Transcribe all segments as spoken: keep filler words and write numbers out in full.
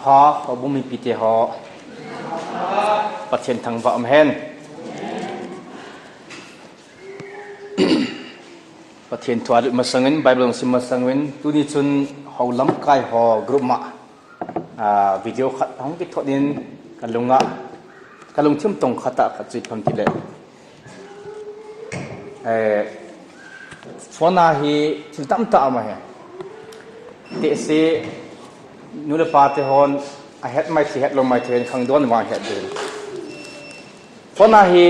Houbung mipite ho, Pathen thangvah um hen. Pathen thu alut masangin, Bible hung sim masangin, tuni chun houlamkai ho group ma, ah, video khat hung kithot in kalunga, kalungthim tong khat a khat chu ipi ham tile. Eh, phone a hi thil tamtah ama he. Tehse nu le pa te hon ahet mai thei, het lou mai thei, khangdon vang het din. Phone a hi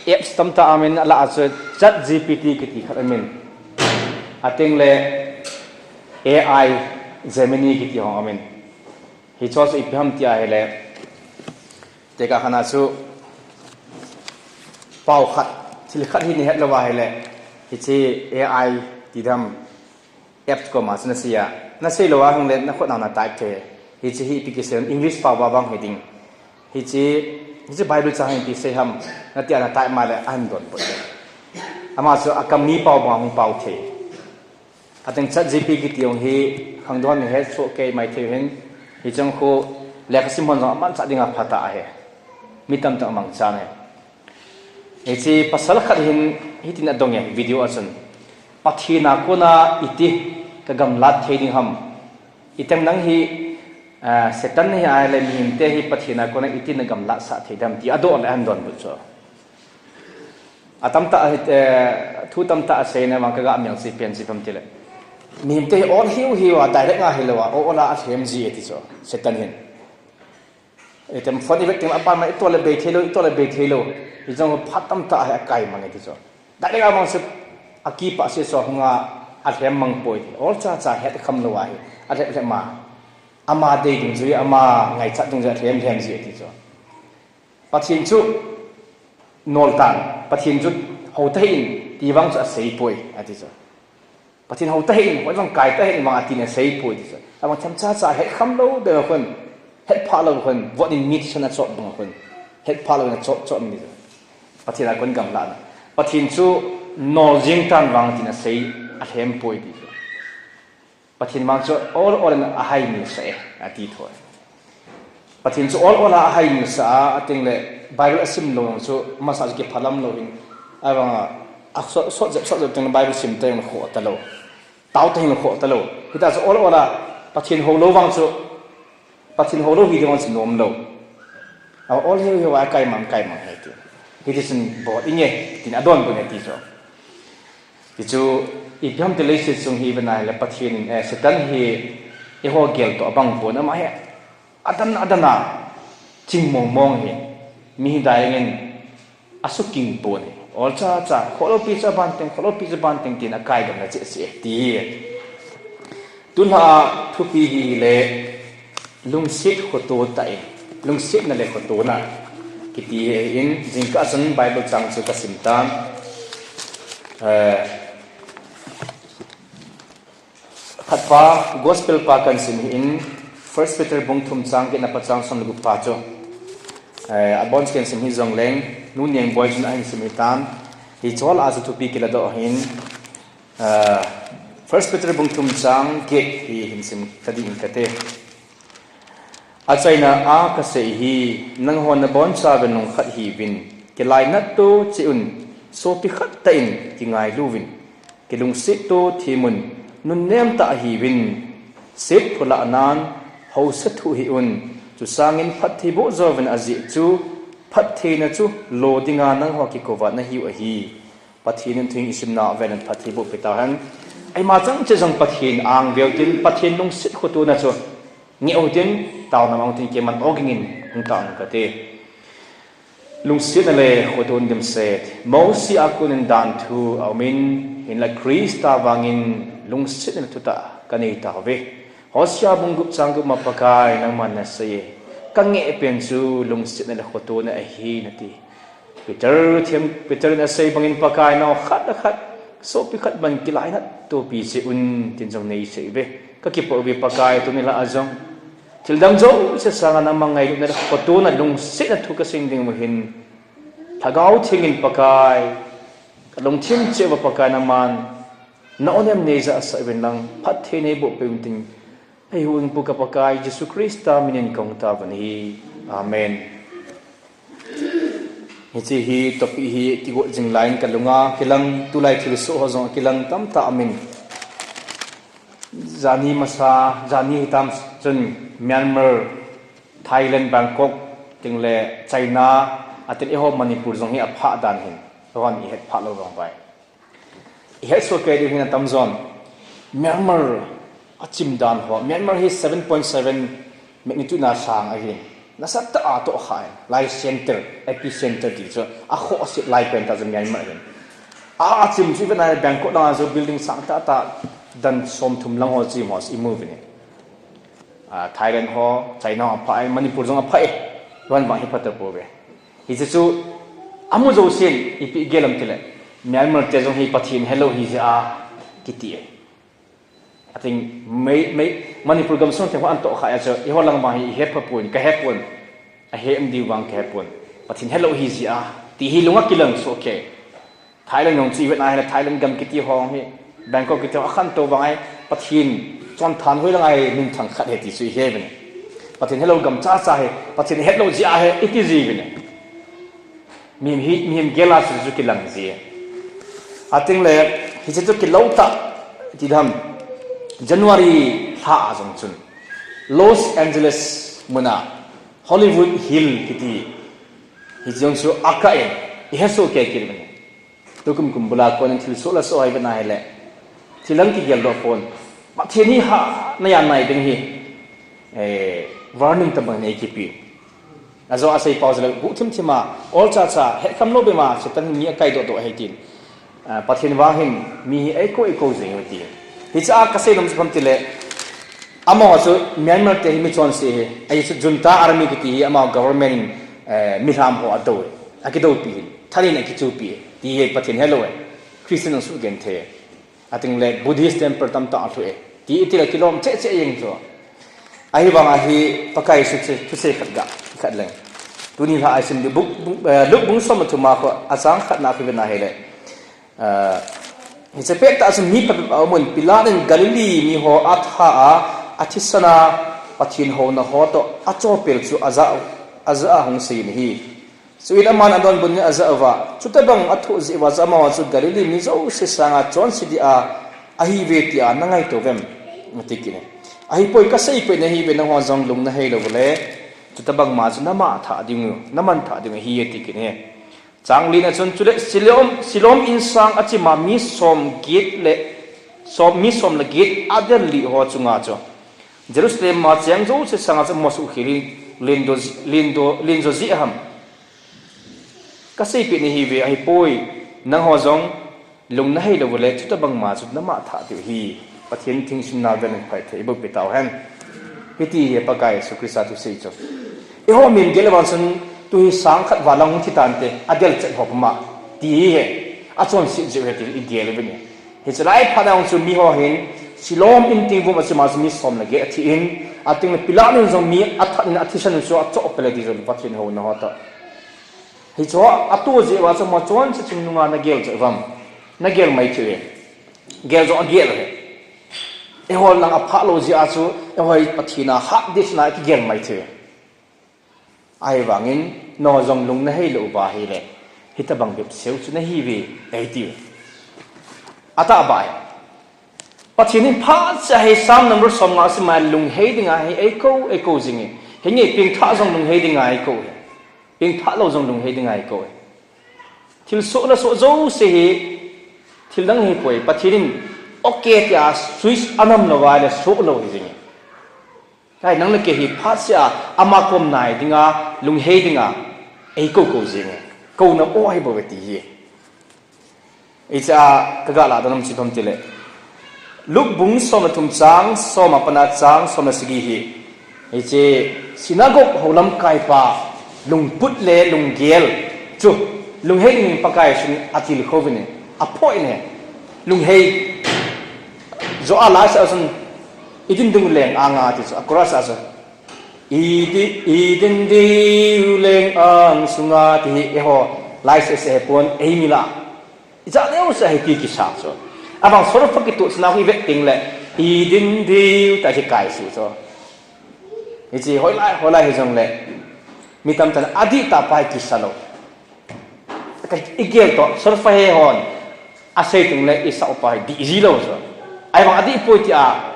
apps tamtah amin, alah a chu Chat G P T kiti khat amin. Ateng le A I Gemini kiti hong amin. Hicho chu ipi ham tia hile, tekah khat a chu pao khat, thil khat hi nahet lou a hile, hiche A I ti dam apps koma chu nasei a, nasei lou a hung le nakhut na na type thei. Hiche hi ipi kisei, English pao ba bang hi ding. Hiche, hiche Bible chang hi ipi sei ham, natia na type ma le ahin donbut. Ama chu akam ni pao bang hung pao thei. Ateng Chat G P T kiti jong hi khangdon ni he chu kei mai thei hin, hicheng khu lekha sim hon jong amanchah dinga phatah ahi. Mi tamtah mangchan ahi. Hiche pasal khat hin hitin adong e video a chun, Pathen a kona iti kagamlat thei ding ham? Iteng nang hi, ah, Satan hi ahile mihemte hi Pathen a kona iti nagamlat sah thei dam ti adoh le ahin donbut chu. Atamtah, eh, thu tamtah aseina vang kaga mial chi pen chi pam tile, mihemte hi ol hiu hiu a, direct nga hilou a, ol ol a alhem ji e ti chu, Satan hin. Item phone i vet teng le aban ma i tol le bei thei lou, i tol le bei thei lou. Hijong phat tamtah hi akai mang e ti chu. Direct a mang se, akipah se chu hunga alhem mang poi ti. Ol cha cha het kham lou ahi. Alhem lhem ma. Ama dei dungjui, ama ngaichat dungjui alhem lhem ji e ti chu. Pathen chu noltan, Pathen chu hou tahih in ti vang chu asei poi, ati chu. Pathen hou tahih in, hou vang kai tahih in vang atin asei poi ti chu. Avang themcha cha het kham lou ding a khun, het phah lou khun, vot in mi thisan achot bang khun, het phah lou in achot chot mi chu. Pathen a kon gamlatna. Pathen chu nol jing tan vang tin asei, alhem poi ti chu. Pathen vang chu ol ol in ahaimil sah e, ati thoi. Pathen chu ol ol a ahaimil sah a, ateng le Bible asim lou chu masa chu kiphalam lou hin. Avang a, asot, sot jep, sot jep teng le Bible sim teng le khoh ta lou. Tao teng le khoh ta lou. Hita chu ol ol a, Pathen hou lou vang chu, Pathen hou lou hi ding vang chu nom lou. A ol hiu hiu a kai mang, kai mang hi ti. Hiti chun bol inge, tin adonbut e ti chu. Ti chu, ipi ham tile leiset chung hi vena le Pathen, eh, Satan hi eiho gel toh abang pon, ama hi adan, adan a ching mong mong hi, mi hi dai ngin asuking pon hi. Ol cha cha, kholou pi chu aban teng, kholou pi chu aban teng tin akai dam na che se ti. Tulha thupi hi le lungset khoto tah in, lungsetna le khotona kiti in, jingkah chun Bible chang chu kasim tan. Eh, khatpa, Gospel pa kan sim hi in, First Peter bung thum chang get na pa chang som le gup pa chu. Eh, abon kan sim hi jongleng, Nu Nengboi chun ahin sim hi tan. Hichol a chu thupi kiladoh hin, Ah, First Peter bung thum chang get hi hin sim ta ding kate. Achaina a kasei hi, nangho nabonchauvin lungkhat hiuvin, kilainat to cheh un, sopi khat tah in kingailu vin, kilungset to them un, nunnem tah hiuvin, sep phulahnan, hausa thu hih un, chusangin phatthei boh jouvin, ajeh chu phattheina chu lo dinga nangho kikouva nahiu ahi. Pathen in thu isimna velin phatthei boh peh tahen. Eima chang cheh jong Pathen ang veu tin, Pathen lungset khotona chu ngeh u tin, taona mang u tin, keiman ogin hung tao ing kate. Lungsetna le khotona dimset. Mosi a konin dan thu aumin, hinla Christa vangin lungsetna thutah kanei tauve. Hosea bung gup chang gup ma Pakai nangman nasei e. Kangeh pen chu lungsetna le khotona ahi nati. Peter, Peter in asei bangin Pakai nangho khat le khat, sopi khat bang kilainat to pi cheh un, tin jong nei sei ve. Kakipah uve Pakai tuni lah a jong. Thildang jouse sanga nangma ngailutna le khotona lungsetna thu kasei ding u hin. Lhagao Theng in Pakai, kalungthim cheh uva Pakai nangman, na onem neija asah uvin lang, phatthei neiboh peh un tin, Eihuhhingpu ka Pakai Jesu Christa minin kahung taovin ahi. Amen. Hiche hi topic hi kigot jing laiyin kalunga kilang, tulai thilsoh ho jong kilang tamtah aumin. Jani masa, jani hitam chun Myanmar, Thailand, Bangkok, tingle China, atin eiho Manipur jong hi aphah dan hin, hon ihet phah lou vang vai. Ihet soh kei diu hin atamjon. Myanmar achim dan ho. Myanmar hi seven point seven magnitude na sang ahin. Nasatah a atoh kha ahin. Lai center, epicenter ti chu. Akhoh aset lai pen tah chu Myanmar ahin. A, achim chu ivet na Bangkok langa chu building sang tah tah dan somthum lang ho chim ho imu uvin ahi. A, Thailand ho, China ho aphah e, Manipur jong aphah e. Van vang hi phatah pouve. Hiche chu, amu jousen, ipi gel am tile, Myanmar te jong hi Pathen helou ahi jeh a, kiti e. Atin, mei, mei, Manipur gamsung te ho atoh kha a chu, eiho lang vang hi, ihet pha pon, kahe pon, ahe um diu vang kahe pon. Pathen helou ahi jeh a, ti hi lunga kilang soh kei. Thailand jong chu ivet na hile Thailand gam kiti ho hi, Bangkok kiti ho akhantou vang ahi, Pathen chonthang hoi lang ahi minthang khat ahi ti chu ihe uvin. Pathen helou gam cha cha ahi, Pathen hetlou jeh ahi, iti ji uvin. Mihem hi, mihem gel a chu chu kilang ji. Atin le, hiche chu kilou tah, ti dam, January lha a jong chun, Los Angeles muna, Hollywood Hill kiti, hiche jong chu akah in, ihe soh kei kit uvin. Tukum kum bula konin thilsoh le soh ahi ve na hile. Thil dang kigel doh pon. Pathen hi hahna jal nai ding ahi. Eh, warning tabang nei kipe. Ajo asei pau jeh le guhthim thim a, ol cha cha, hetkham lou bep ma, Satan hin mi akai doh doh ahi tin. Ah, Pathen vang hin, mi hi eikou eikou jing ahi ti. Hiche a kasei nom chu ipi ham tile, amaho chu Myanmar te hi mi chonse ahi. Ahi chu junta army kiti hi amaho government in, eh, milham ho adou ahi. Akidoupi ahi. Thanin akichupi ahi. Ti hi Pathen helou ahi. Christian jong sugenthei. Atin le Buddhist temple tamtah alhu e. Ti iti le kilom cheh cheh jeng chu. Ahivang a hi Pakai Jesu thusei khat ga, khat leng. Tuni lha a isim diu bung, bung, eh, Luke bung som le thum a khu achang khat na khu ive na hile. Eh, hiche pettah chun mi phabep aumun, Pilat in Galilee mi ho atha a, athisan a, Pathen houna ho toh, achopel chu ajah, ajah a hung seiyin ahi. Chuin aman adonbut in ajah uva, chutabang athoh jeh uva chu amaho chu Galilee mi jouse sanga chonse ding a ahiuve tia nangaito uvem? Ati kit in. Ahipoi kasei peh nahiuve, nangho jong lung nahei lou uleh, chutabang ma chu naman thah diu, naman thah diu ahi ati kit in. Chang li na chun chule Siloam, Siloam insang achim a mi som get le, som, mi som le get adel lih ho chunga chu Jerusalem a cheng jouse sanga chu amaho suhkhel hi lenjo, lenjo, lenjo jeh ham? Kasei peh nahiuve, ahipoi, nangho jong lung nahei lou uleh, chutabang ma chu naman thah diu ahi. Pathen thingsun na vel in phatthei eiboh peh tauhen. Hiti hi Pakai Jesu Christa thusei chu. Eiho mihem gel le vang chun, tu hi sang khat val lang hung thi tante, adel chet ho puma. Ti hi, achonset jeh u ahi ti igel uvin ahi. Hiche lai phat a jong chu miho hin, Siloam in tingvum achim a chu mi som le get athi in, atin le Pilat in jong mi athat in athisan u chu achopel e ti jong Pathen houna ho toh. Hichu atoh jeh uva chu ama chonse chungnunga nagel jeh uvam. Nagel mai thei uve. Gel jong agel uve. Eiho lang aphah lou jeh a chu, eiho hi Pathen a hat ding chun a kigel mai thei uve. Ahivangin, nangho jong lung nahei lou uva ahile, hitabang bep seu chu nahiuve, eiti uve. Atahbeh. Pathen in phat seh a hi Psalm number som nga sim a lunghei dinga hi eikou, eikou jing e. Hinge pengthah jong lunghei dinga eikou e. Pengthah lou jong lunghei dinga eikou e. Thilsoh le soh jouse hi, thil dang ahipoi. Pathen in, okay tia switch anam lou uva ahile soh lou hi jing e. Ahi, nang le kei hi phat seh a, ama kom nai dinga, lunghei dinga, eikou kou jing e. Kou nam o ahi bouve ti hi. Hiche a, kaga lah dan um chu ipi ham tile. Luke bung som le thum chang som a pat a chang som le sagi hi. Hiche synagogue hou lamkaipa lungput le lunggel chu lunghei dingin Pakai Jesun atilkhou vin e, aphoh in e. Lunghei. Joh a laisah a chun, idin diu leng anga ti chu, a chorus a chu. Idi, idin diu leng ang sunga ti hi, eiho, laisah seh hepon, eimi lah. Ijat neocha hi ti kisa chu. Abang sort of kitoh china hi vet ding le. Idin diu ta kikai su chu. Hiche hoilai, hoilai hijongle. Mi tamtah in adih tah pa hi kisa lou. Ka igel toh, solfa he hon. Asei tengle isah u pa hi dih ji lou chu. Ahivang adih poi tia.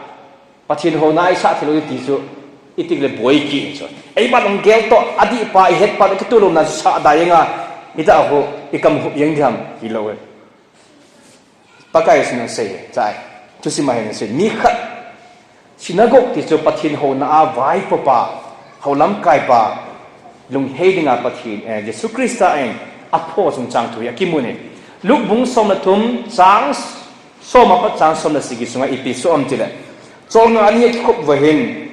Pathen houna isah thei lou ti chu. Itik le boi ki chu. Eima lung gel toh, adih pa ihet pa kitoh louna chu sah da jeng a. Ita hu, ikam hu jeng diham, hilou e. Pakai Jesun asei, chai. Thusim a hin asei. Mi khat, synagogue ti chu Pathen houna a vaipo pa, houlamkai pa, lunghei dinga Pathen, eh, Jesu Christa in apho chungchang thu hi akimun e. Luke bung som le thum, chang som apat chang som le sagi sunga ipi soh am tile. Cholngah ni akikhop uva hin,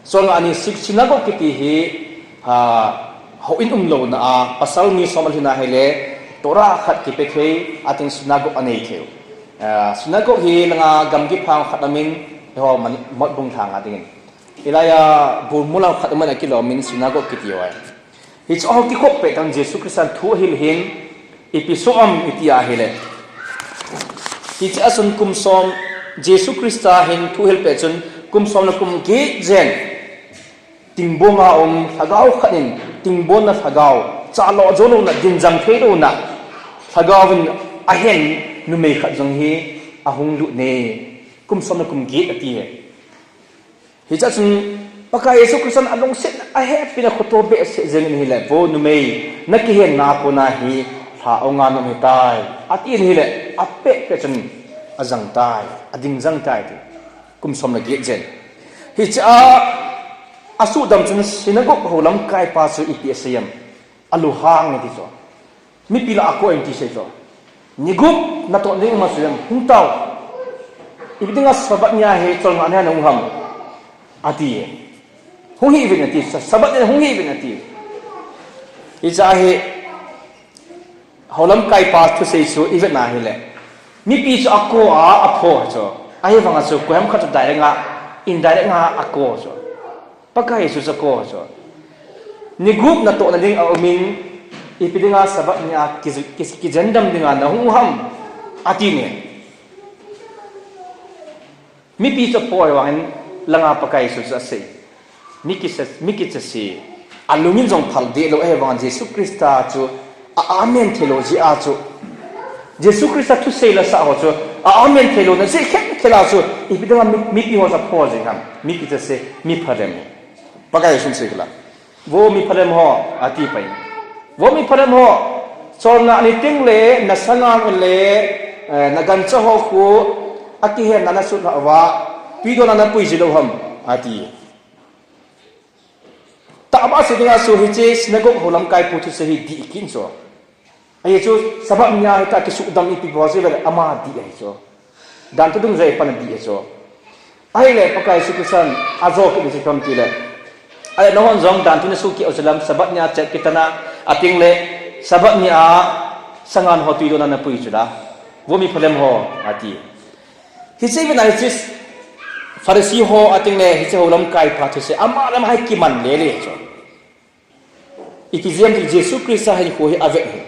Cholngah ni, si-, synagogue kiti hi, ah, houin umlouna a, pasal mi som alhin ahile, Torah khat kipe thei, atin synagogue anei thei u. Ah, synagogue hi langa gamgi phang khat amin, eiho Mani-, Motbung lhang a dingin. Hilai a, Burma lang khat amin akilom in synagogue kiti u ahi. Hiche a kikhop pet tah in Jesu Christan thu ahil hin, ipi soh am iti ahile. Hiche a chun kum som, Jesu Christa hin thu hil pet chun kum som le kum get jen. Tingbong a um lhagao khat in, tingbong na lhagao, chaloh jou louna, dinjang thei louna, lhagao in ahen numei khat jong hi ahung lut e. Kum som le kum get ati e. Hiche a chun Pakai Jesu Christan alungset a ahepin akhoto behseh jeng in ahile, vo numei, nakihenna a kona hi lha ong a naum hitai, atin ahile, apeh peh chun ajang tai, ading jang tai ti. Kum som le get jen. Hiche a, asuhdam chun synagogue houlamkai pa chu ipi asei am. Alunghang e ti chu. Mipi lah a akou in ti sei chu. Ni gup natoh ding masui am, hung tao. Ipi dinga Sabbath nia hi cholngah nia nahung ham. Ati e. Hung hih uvin ati, Sa-, Sabbath nia hung hih uvin ati. Hiche a hi, houlamkai pa thusei chu ivet na hile. Mipi chu akou a, apho chu. Ahivang a chu, koiham khat chu direct a, indirect a akou chu. Pakai Jesu chu akou chu. Ni gup natohna ding aum in, ipi dinga Sabbath nia ki, ki, kijendam dinga nahung u ham, atin e. Mipi chu apho ahivangin langa Pakai Jesu chu asei. Mi kicha, mi kicha se. Alung in jong phal deh lou ahivangin Jesu Christa chu a, amen thei lou jeh a chu. Jesu Christa thusei la sah ho chu a, amen thei louna jeh khelkhel a chu. Ipi dinga mi, mipi ho chu apho jing ham. Mi kicha se, mi phalem. Pakai Jesun asei kila. Vo mi phalem ho, ati pai. Vo mi phalem ho, cholngah ni tengle, na sangan le, eh, na gancha ho khu, akihenna nasut lhah uva, twi dona napui ji lou ham, ati. Tahbeh sei dinga chu hiche synagogue houlamkai pu thusei hi dih kit in chu. Ahi chu, Sabbath nia hita kisuhdam ipi bol jeh uvem le ama dih ahi chu. Danthu dungjuiya pat a dih ahi chu. Ahile Pakai Jesu Christan ajo kit in chu ipi ham tile. Ahile nahon jong danthu nasuh kit u chu lam Sabbath nia chet kitan a, atengle Sabbath nia sangan ho twi dona napui chu la. Vo mi phalem ho, ati. Hiche ivet na hiche Pharisee ho atengle hiche houlamkai pa thusei ama lam hai kiman lele chu. Iti jeh ham tile Jesu Christa hinkho hi avet hi.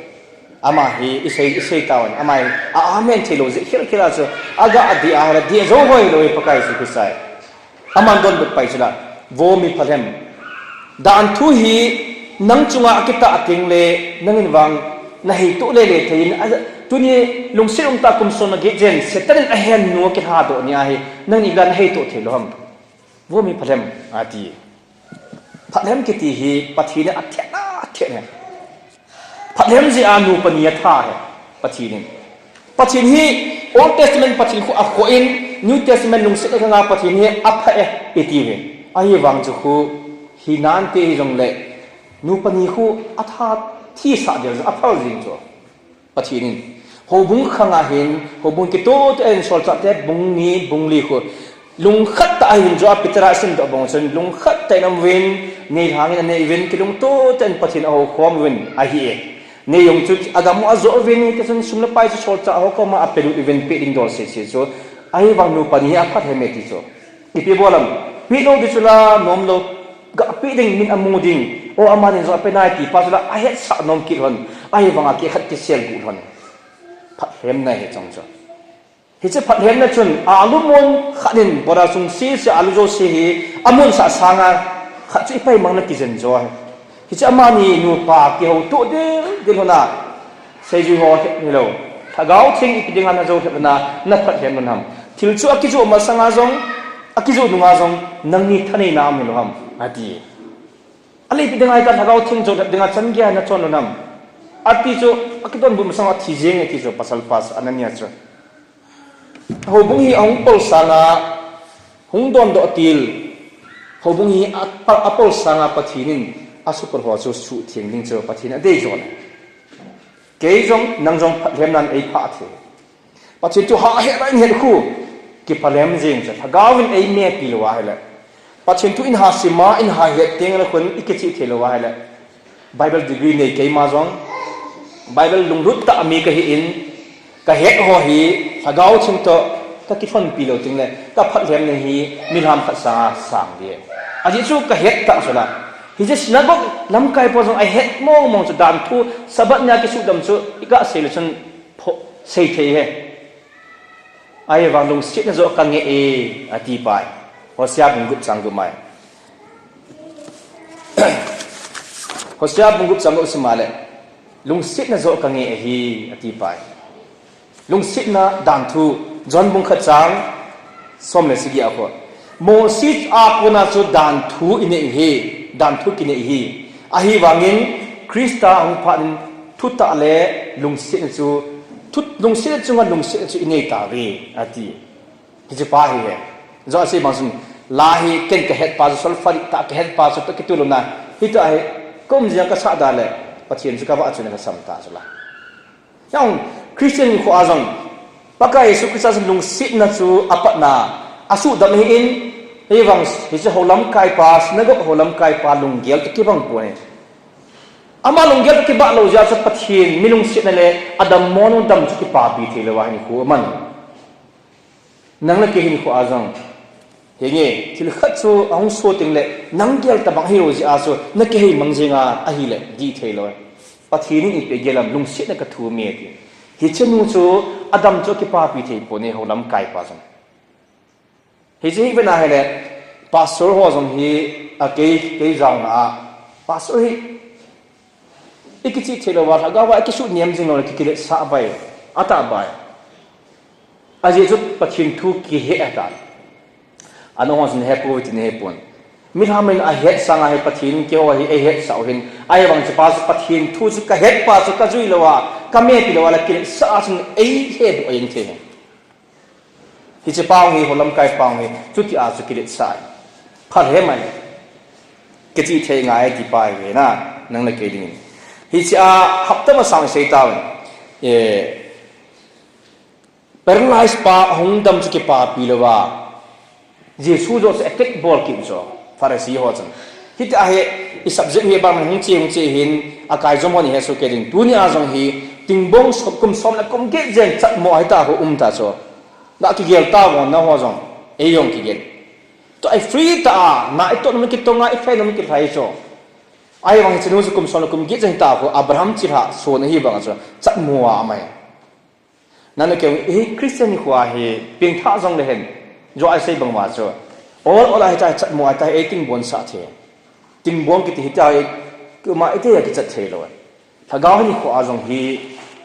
Ama hi isei, isei tauvin. Ama hi a, amen thei lou jeh khelkhel a chu. Aga adih a hile dih jou hoi lou hi Pakai Jesu Christa hi. Aman donbut pai chu la. Vo mi phalem. Danthu hi nang chunga akitah tengle nangin vang naheitoh lele thei in, a, tuni lungset umtah kum som le get jen Satan in ahen nu akilhadoh nia hi nangin ipi naheitoh thei lou ham. Vo mi phalem, ati. Phalem kiti hi Pathen in athet a, athet e. Phalem jeh a nupa ni atha e, Pathen in. Pathen hi Old Testament Pathen khu akhoh in, New Testament lungset le khang a Pathen hi apha e, iti uve. Ahivang chu khu, hinante hijongle, nupa ni khu atha thisah del jeh a aphal jing chu. Pathen in. Houbung khang a hin, houbung kitoh toh in solchahte bung ni, bung li khu. Lungkhat tah a hin jo a Peter a asim doh bang chun, lungkhat tah in aum uvin, neilhang in anei uvin, kilungtoh tah in Pathen ahoukhom uvin, ahi e. Nei jong chu agam u ajoh uvin, hiti chun sum le pai chu solchah ho koma apelut uvin, peh ding dol sese chu. Ahivang nupa ni hi aphalem e ti chu. Ipi bol ham, peh lou ding chu la, nom lou, ga peh ding, min amu ding, o amani jong ape nai ti pa chu la, ahetsah nom kit lhon, ahivang a kikhat kisel gu lhon. Phatlemna hi chang chu. Hiche phatlhemna chun alu mun khat in bora sung sese alu jouse hi amun sah sanga khat chu ipaimang na kijen jo ahi. Hiche amani nupa kihouto dildel hon a seijui ho het hilou. Lhagao Theng ipi dinga najo lhep na, naphatlhem lhon ham? Thil chu akijoh masanga jong, akijoh nunga jong, nangni thaneina um hilou ham, ati. Ahile ipi dinga hitia Lhagao Theng jo lhep dinga chan geiya nachon lhon ham, ati chu, akidonbut masanga thi jeng e ti chu pasal pa Anania chu. Houbung hi ahung pol sanga hung dondoh til, houbung hi a, a, apol sanga Pathen in asuhpol ho chu suhtheng ding chu Pathen in adei jo ahi. Kei jong, nang jong phatlhemnan eiphah thei. Pathen thu hahhet a ihet khu, kiphatlhem jeng chu, Lhagao in eimepi lou ahile. Pathen thu iha sima, iha het teng le khun ikichih thei lou ahile. Bible degree nei keima jong, Bible lunglut tah mi kahi in, kahet ho hi Lhagao Theng toh kakilhonpi lou tengle, kaphatlhemna hi milham khat sanga sang ding. Ajeh chu kahet tah chu la. Hiche synagogue lamkai pa jong ahet mong mong chu dan thu, Sabbath nia kisudam chu, iga sei le chun pho, sei thei ahi. Ahivang lungsetna joh kangeh e, ati pai. Hosea bung gup chang gup mai. Hosea bung gup chang gup sim a le, lungsetna joh kangeh ahi, ati pai. Lungsetna danthu, John bung khat chang som le sagi a khu, Moses a kona chu danthu inei hi, danthu kinei hi. Ahivangin Christa ahung phat in thutah le lungsetna chu, thu, lungsetna chunga lungsetna chu inei tauve, ati. Hiche pa hi he. Joh asei bang chun, la hi ken kahet pa chu, solfa dih tah kahet pa chu, toh kitu louna. Hitia hi, kaum jing a kasah da le, Pathen chu kavahchoina kasam ta chu la. Jong, Christian hinkho a jong, Pakai Jesu Christa chun lungsetna chu apatna, asuhdam ahi in, hivang, hiche houlamkai pa, synagogue houlamkai pa, lunggel toh kibang pon ahi. Ama lunggel toh kibah lou jeh a chu Pathen, mi lungsetna le, adammo nu dam chu kipapi thei lou a hinkho aman. Nang le kei hinkho a jong, henge, thil khat chu ahung so tengle, nang gel tabang hilou jeh a chu, nakihei mang jing a, ahile, dih thei lou. Pathen in ipi gel ham, lungsetna kathum e ti. Hiche nu chu, adam chu akipapi thei pon e, houlamkai pa jong. Hiche hi vet na hile, pastor ho jong hi, a kei, kei jaona a, pastor hi, ikichih thei lou va, lhagao va, ikisuh niam jing lou le, kikiletsah vai, atah vai. Ajeh chu Pathen thu kihe ata. Ano ho chun hepoi ti nahepon. Milham in ahet sanga hi Pathen keiho hi eihetsah u hin. Ahivang chu pa chu Pathen thu chu kahet pa chu kajui lou a, kamepi lou a le kiletsah a chun eihedoh jeng thei hi. Hiche pa hi, houlamkai pa hi, chuti a chu kiletsah. Phalhem ahi. Kichih thei ngai ti pa hi na, nang le kei dingin. Hiche a hapta masang sei tauvin. Eh, Paralyze pa ahung dam chu kipapi lou va. Jesu joh chu attack bol kit chu. Pharisee ho chun. Hitia hi i subject hi bang hung che hung che hin akai jom hon ihet soh kei ding. Tuni a jong hi tingbong som, kum som le kum get jen chatmo ahi ta ho um ta chu. Ga kigel ta von na ho jong. Ei jong kigel. Tua i free ta a, na i toh nom kitong a, i lhai nom kilhai chu. Ahivang hiche nu chu kum som le kum get jen ta ho Abraham chilhah son ahi bang chu. Chatmo a amai. Nang le kei hi Christian hinkho a hi pengthah jong le hen, joh a isei bang uva chu, ol ol a hitia chatmo a hitia ei tingbong sah thei. Tingbong kiti hitia hi, keima ite a kichat thei lou. Lhagao hinkho a jong hi,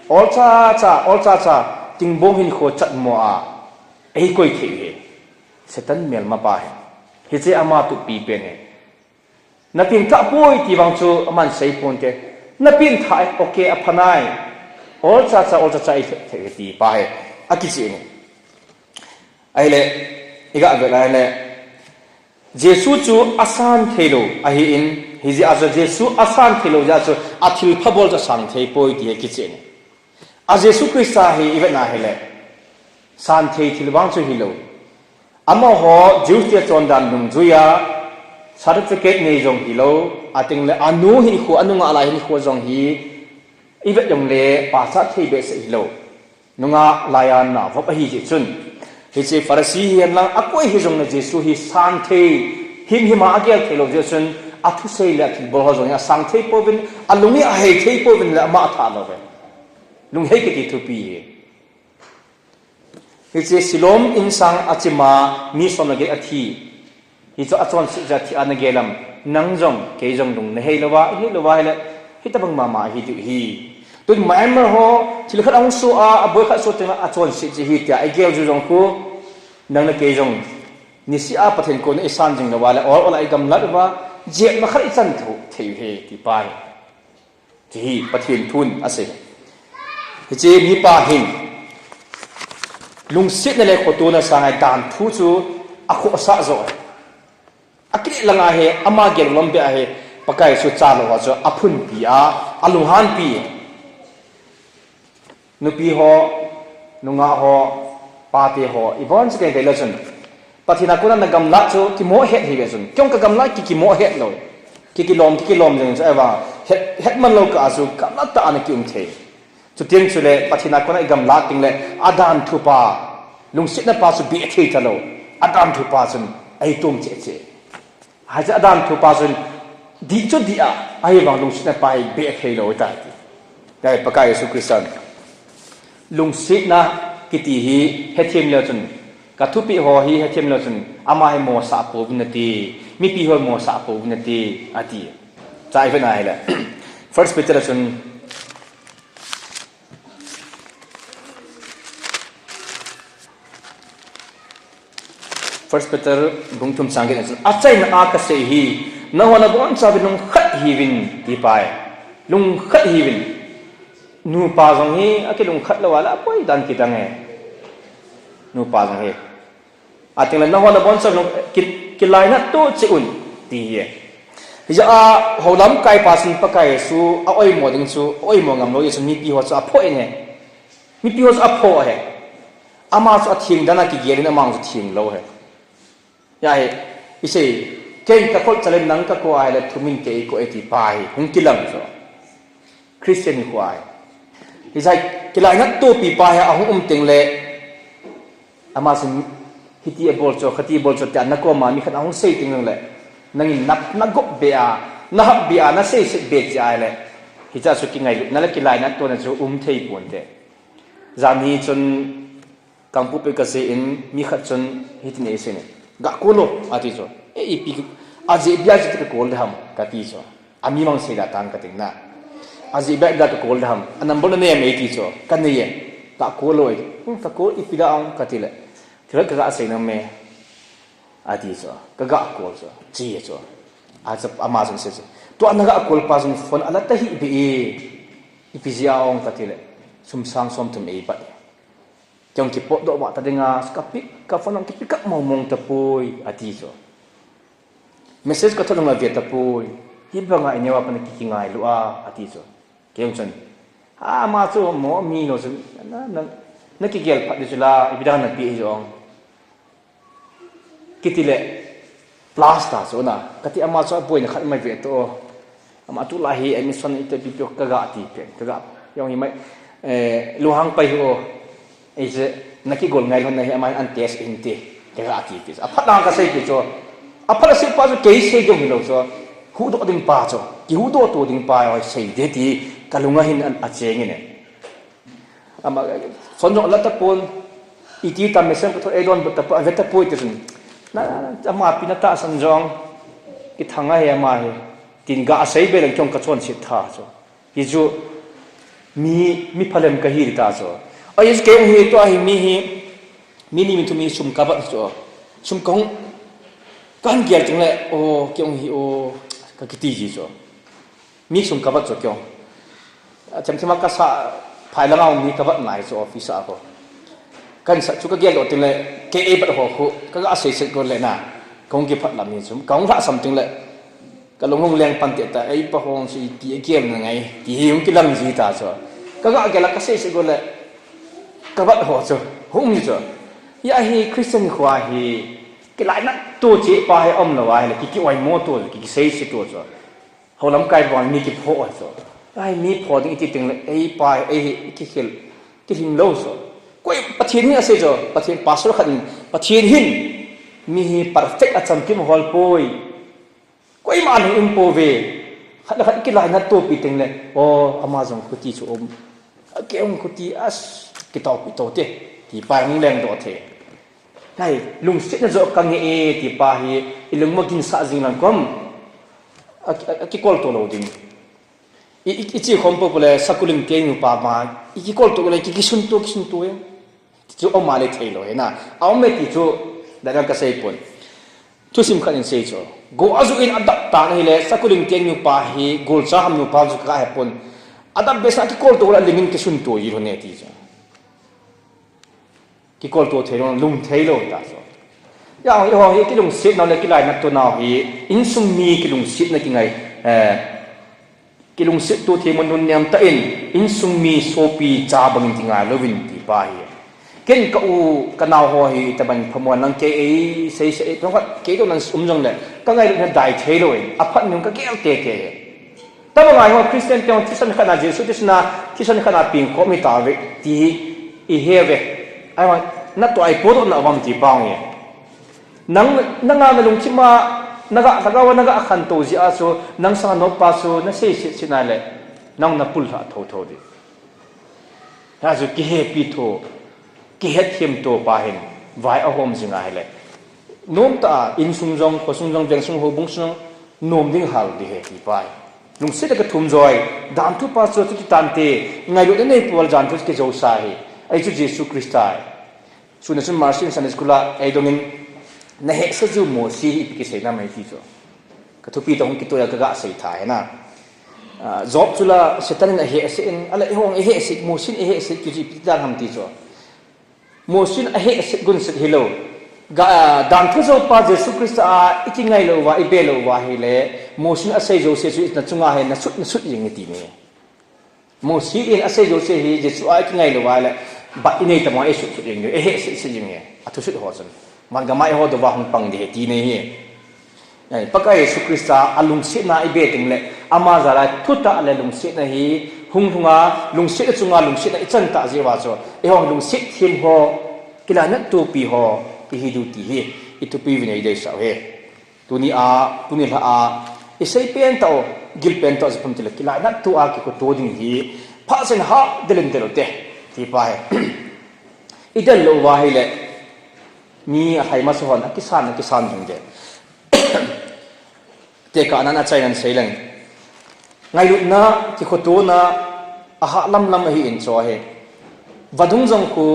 ol cha cha, ol cha cha, tingbong hinkho chatmo a, ei koi thei hi. Satan melma pa hi. Hiche ama tupi pen hi. Na pengthah poi ti vang chu aman sei ponte. Na pengthah e, okay, apha nai. Ol cha cha, ol cha cha i thei, thei ti pa hi. Akichih ni. Ahile, i ga vet ahile. Jesu chu asan thei lou ahi in, hijeh a chu Jesu asan thei lou jeh a chu athilpha bol chu asang thei poi ti hi kichih ni. A Jesu Christa hi i vet na hile, san thei thil vang chu hilou. Amaho Jews te chondan dungjuia, certificate nei jong hilou, atengle anu hinkho, anungah lai hinkho jong hi, i vet jongle pachat thei behseh hilou. Nungah laiya navop ahi jeh chun. Hiche Pharisee hi henlang akoi hijongle Jesu hi san thei, himhim a agel thei lou jeh chun, athusei le athilbol ho jong hi asang thei pouvin, alung hi ahei thei pouvin le ama athah lou ve. Lunghei kiti thupi hi. Hiche Siloam insang achima mi som le get athi. Hichu achonset jeh a thi ana gel am. Nang jong, kei jong lung nahei louva, ihei louva ahile, hitobang mama ihi diu ahi. Tun Myanmar ho, thil khat ahung soh a, aboi khat soh teng a, achonset jeh ahi tia, igel jou jong khu, nang le kei jong, niseh a Pathen koma isan jing louva le, ol ol a igamlat uva, jepna khat ichan thei, thei u ahi, ti pa hi. Ti hi Pathen thun asei. Hiche mipa hin lungsetna le khotona sanga dan thu chu akhohsah joh. Akile langa hi ama gel lom beh a hi Pakai Jesu chalou a chu aphunpi a, alunghanpi. Nupi ho, nungah ho, pate ho, ibon chu kei vele chun. Pathen a kona nagamlat chu kimoh het hive chun. Kei jong kagamlat ki, kimoh het lou. Ki, kilom, ki, kilom jeng chu ahivang. Het, hetman lou kah a chu gamlat tah a ana kium thei. Chuteng chule Pathen a kona igamlat teng le adan thupa, lungsetna pa chu beh thei talou. Adan thupa chun eitom cheh cheh. Hiche adan thupa chun dih chu dih a, ahivang lungsetna pa hi beh thei lou ahitai ti. Tia Pakai Jesu Christan lungsetna kiti hi hethem leu chun, kathupeh ho hi hethem leu chun, ama hi mosah pouvin nati, mipi ho mosah pouvin nati, ati. Chai vena hile. First Peter a chun First Peter bung thum chang get a chun, achaina a kasei hi, nangho nabonchauvin lungkhat hiuvin, ti pai. Lungkhat hiuvin. Nupa jong hi, akilungkhat lou a le, apoi dan kidang e. Nupa jong hi. Ateng le nangho nabonchauvin lung, ki, kilainat to cheh un, ti hi e. Hijeh a, houlamkai pa chun Pakai Jesu, a oimo ding chu, a oimo ngam lou, Jesu mipi ho chu aphoh in ahi. Mipi ho chu aphoh ahi. Ama chu atheng dan a kigel in ama chu theng lou ahi. Hia hi, isei, kei kakhol chal in nang kakou a hile thumin kei kou e ti pa hi, hung kilang chu. Christian hi khu ahi. Hijeh a kilainat topi pa hi ahung um teng le, ama chun hiti abol chu, khati abol chu, tia nakoma mi khat ahung sei teng le, nangin na, nagop be a, nahap be a, naseiset be cheh a hile, hichea chu kingailutna le kilainat tona chu um thei ponte. Jan hi chun Kangpokpi kasei in mi khat chun hitin eisei in, gakol o, ati chu. E, ipi, ajeh bia chu kakol ding ham, kati chu. Ami mang sei da tang kating na. Ajeh bia da kakol ding ham, a number nanei em eiti chu. Kanei e, gakol o e. Hmm, kakol ipi da ang kati le. Thil kaga sei nom e. Ati chu, kaga kol chu, chi chu. Achu, ama chun asei chu. Tua naga kol pa chun phone ala tahih beh e. Ipi jeh a ong kati le. Sum sang somthum eipat e. Kei ong kipotdoh vah ta ding a, ka pick, ka phone ong ki pick up mong mong tapoi, ati chu. Message kathot ong ave tapoi. Hibanga ineo a pat a ki, kingailu a, ati chu. Kei ong chun. Ama chu mo mi lou chun. Na, na, nakigel phat ding chu la, ipi dang napi hi ong. Kiti le, plus ta chu na, kati ama chu aboina khat mai ve to. Ama tulai hi admission ite pi pi kaga ti pen, kaga. Jong hi mai, eh, lunghang pai hi o. Ei che, nakigol ngai lhon na hi ama an test in ti, kaga ti pi. Aphat lang kasei pi chu. Aphat asei pa chu kei sei jong hilou chu. Huhdoh ding pa chu. Kihuhdoh to ding pa jong sei de ti, kalunga hin an, acheng in e. Ama, phone jong ala tapon, iti ta message kathot eidonbut tapoi, ave tapoi ti chun. Na, ama pi na tahsan jong, kithang ahi ama hi. Tin ga asei be leng kei ong kachonset tha chu. Hichu, mi, mi phalem kahi ta chu. Ahi chu kei ong hi tua hi mi hi, mi ni mi thum hi sum kabat chu. Sum kahung, kahin gel teng le, o, kei ong hi o, kakiti ji chu. Mi sum kabat chu kei ong. Themthem a kasa phai langa mi kabat nai chu office a ko. Kahin sa chu kagel doh teng le, kei eibat ho khu, kaga seiset go le na. Kahung kiphat lam hi chu. Kahung lhasam teng le. Kalung hung leng pan te ta, eipa hong chu iti agel na ngai. Ti hi hung kilang ji ta chu. Kaga gel a kaseiset go le. Kabat ho chu. Hung ji chu. Hia hi Christian khu ahi. Kilainat to cheh pa hi aum lou ahi le. Ki, ki oimo to, ki, kiseiset to chu. Houlamkai vang mi kiphoh ahi chu. Ai, mi phoh ding iti teng le, ei pa, ei hi, i kikhel, kilhing lou chu. Koi Pathen hin asei chu, Pathen pastor khat in, Pathen hin, mi hi perfect a chamkim hol poi. Koima lhing um pouve. Khat le khat i kilainat topi teng le, o, ama jong khuti chu um. Kei ong khuti a, kitopi to te. Tipa hung lengdoh thei. Hai, lungsetna joh kange e, tipa hi, ilungmo ginsah jing lang kom. A, a, akikol to lou ding. I, i, ichi khom popo le, sakuling teng nupa ma, ikikol to le, ki, kisun to, kisun to e. Chu aum a le thei lou hina. Aum e ti chu, dana kasei pon. Thusim khat in sei chu. Go aju in adap ta na hile, sakuling teng nupa hi, golcha ham nupa chu kahe pon. Adap besa kikol to la lingin kisun to ji lhon e ti chu. Kikol to thei lou, lung thei lou ta chu. Ya, i ho hi kilungsetna le kilainat to nau hi, insung mi kilungsetna kingai, eh, Kilungset to thei mun nun niam ta in, insung mi sopi cha bangin kingai louvin tipa hi. Ken ka u, ka nau ho hi, taban phamuan lang kei ei, sei sei, phamuan kei to nan um jong le, ka ngailutna dai thei lou in, aphat nun ka gel tete. Tabang a ho Christian te thisan khat na Jesu thisan a, thisan khat na ping khom hi ta ve, ti hi, i he ve. Ai ma, na to ai po to na vam tipa nge. Nang, nanga na lungthim a, naga, naga, naga khantou jeh a chu, nang sanga noppa chu, na seiset sina le, nang na pul lha thotho di. Hichu kihepi tho, kihetthem to pa hin, vai ahom jinga hile. Nom ta a, insung jong, khosung jong, vengsung, houbung sung, nom ding hal di he ti pa hi. Lungset a ka thum joi, dan thu pa chu, chu ti tante, ngailutna nei pol dan thu kijou sa hi. Ai chu Jesu Christa hi. Suna sun Martin Sunday School a, ei dongin, na hehse ju Mosi hi ipi kisei na mai ti chu. Ka thupi ta hung kitoh a ka ga sei tha hina. Ah, Job chu la Satan in ahehse in, ala ihong ihehse, Mosi in ihehse ki ji ipi dan ham ti chu. Mosi in ahehse gunset hilou. Ga, ah, dan thu jou pa Jesu Christa a, i kingai lou va, i be lou va hile, Mosi in asei jouse chu na chunga he na sut, na sut jing ti ni. Mosi in asei jouse hi Jesu a i kingai lou va le, bat i nei ta ma e sut sut jing, e he sut sut jing e. A thu sut ho chun. Man gam a i ho dou va hung pang di he ti nei hi. Eh, Pakai Jesu Christa a lungsetna i be teng le, ama jal a thutah le lungsetna hi, hung lhunga, lungsetna chunga lungsetna i chan ta jeh uva chu. I ho lungset them ho, kilainat topi ho, i hi diu ti hi, i thupi uvin ei deisah u hi. Tuni a, tuni lha a, i sei pen tau, gil pen tau, jipum tile, kilainat to a, kikhoto ding hi, phasen ha, delin del u te, ti pa hi. I del lou va hile, mi a hai masa hon, akisan, akisan ding de. Tekahnan a chainan sei leng. Ngailutna, kikhotona, aha lam lam ahi in chu ahi. Vadung jong khu,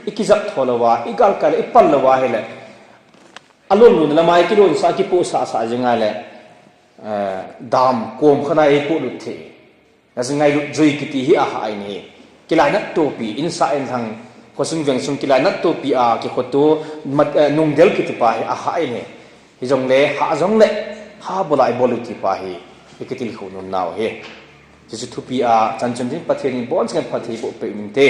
i kijap tho lou va, i galkai le, i pal lou va hile. Alon lon lamai kilon sa kipoh sah sah jing a le, eh, dam kom khat a eipoh lut thei. Najing ngailut jui kiti hi aha ahi ni. Kilainat topi, insah inlhang, khosung vengsung kilainat topi a, kikhoto, mat, eh, nungdel kiti pa hi aha ahi ni. Hijongle, ha jongle, ha bol a ibol u ti pa hi, i kitilkhou nom nau hi. Jesu thupi a, chan chun ding Pathen in bonchauva phatthei boh peh u hinte.